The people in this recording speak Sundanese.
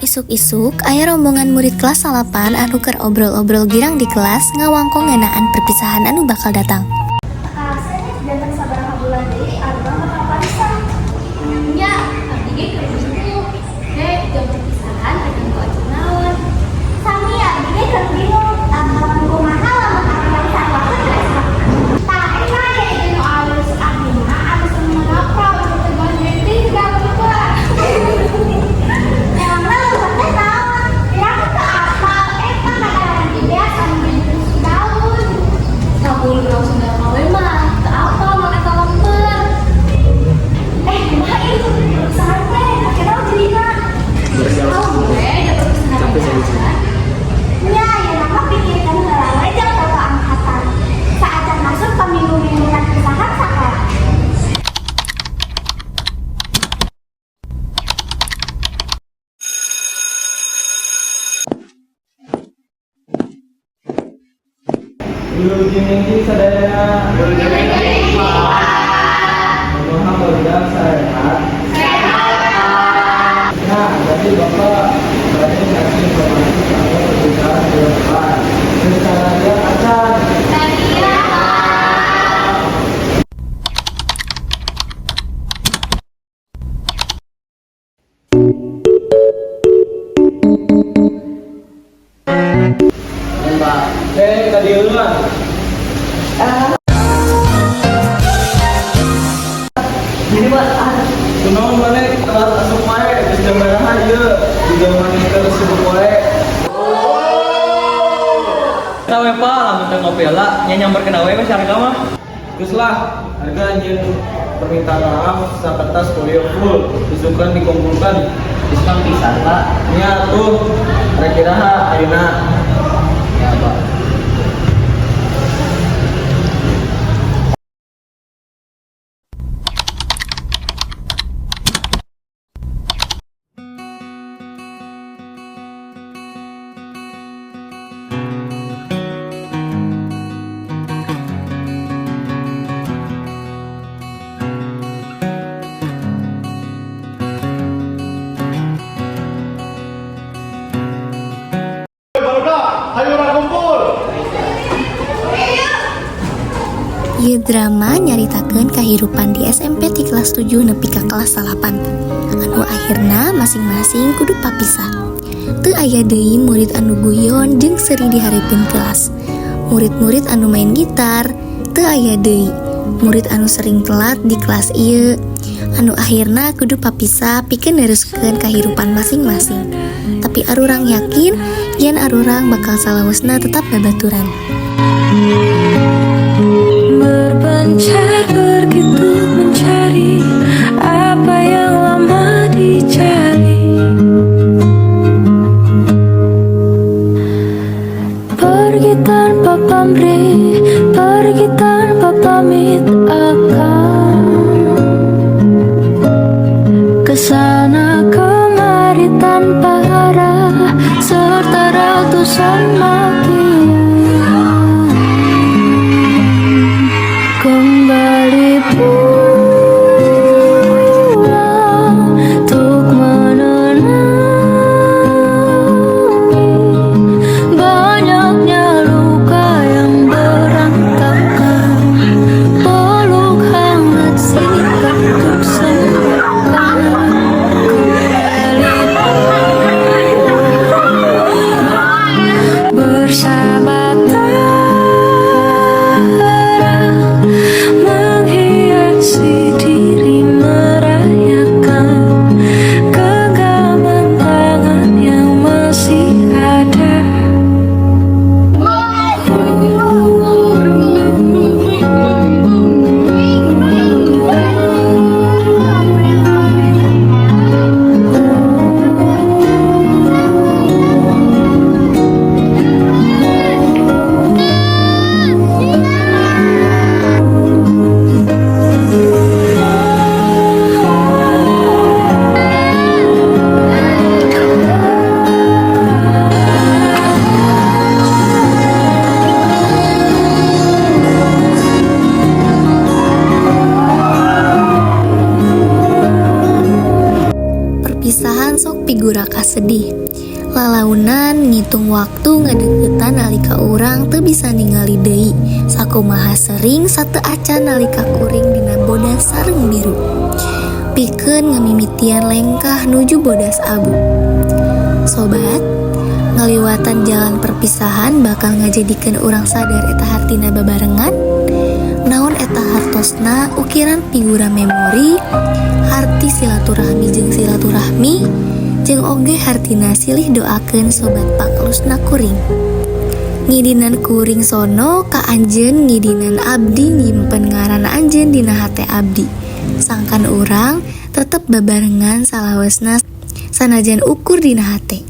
Isuk-isuk, aya rombongan murid kelas 9 anu keur obrol-obrol girang di kelas, ngawangkong ngeunaan perpisahan anu bakal datang. Janten sabaraha bulan deui arurang bakal papisah. Nya, abdi ge keur bingung. Dek, jam perpisahan rek nganggo acuk naon? Sami, abdi ge keur bingung. Lamun kumaha lamun arurang sakuakeun resa. Tah eta aya ide nu alus, abdi mah anu seneng ngapra untuk teu gondreng tinggal lupa. Emangna lempar teh naon? Kira aku teu apal, eta kadaharan beas anu dibungkus daun. Sabul urang Sunda mah we mah, teu apal mun eta lemper. Eh, kumaha ieu perpisahan teh? Make naon jadina? Tahu gue, da perpisahan acan. Nya, ayeuna mah pikirkeun heula we jeung foto angkatan. Saacan masuk ka minggu-minggunan pisahan sakola. Wilujeng enjing sadayana. Kumaha barudak, sarehat? Nah, jadi Bapak bade ngasih informasi kanggo perpisahan bulan depan. Geus saradia acan? Pak. Eh, tadi duluan. Jadi, Pak, ah, Kunaon maneh telat asup wae, geus jam baraha ieu? Juga maneh keur sibuk wae. Kita we, Pak, lamun teu ngopi heula, nya nyamperkeun we masyarakat mah. Geus lah, harga anjeun permintaan maaf sakertas folio full, isukan dikumpulkan. Diskon pisan, Pak. Nya tuh, rek iraha ayeuna? Ya, Pak. Barudak, hayu urang kumpul. Ieu drama nyaritakeun kahirupan di SMP ti kelas 7 nepi ka kelas 8. Anu akhirna masing-masing kudu papisah. Teu aya deui murid anu guyon jeung seuri di hareupeun kelas. Murid-murid anu main gitar teu aya deui. Murid anu sering telat di kelas ieu anu akhirna kudu papisah pikeun neruskeun kahirupan masing-masing. Tapi arurang yakin yen arurang bakal salawasna tetap babaturan. Berpencar pergi untuk mencari apa yang lama dicari. Pergi tanpa pamrih, pergi tanpa pamit, akan kesana kemari tanpa arah serta ratusan makian. Kembali pulang untuk menenangi banyaknya luka yang berantakan. Peluk hangat sikat untuk sembuhkan. Kembali pulang. pigura kasedih. Lalaunan ngitung waktu ngadeukeutan nalika urang teu bisa ningali deui, sakumaha sering sateu acan nalika kuring dina bodas sareng biru. Pikeun ngamimitian lengkah nuju bodas abu. Sobat, ngaliwatan jalan perpisahan bakal ngajadikeun urang sadar eta hartina babarengan. Naon eta hartosna ukiran pigura memori, harti silaturahmi jeung silaturahmi, jeung oge hartina silih doakeun sobat paklusna kuring. Ngidinan kuring sono ka anjeun, ngidinan abdi nyimpen ngaran anjeun dina hate abdi. Sangkan urang tetep babarengan salawasna sanajan ukur dina hate.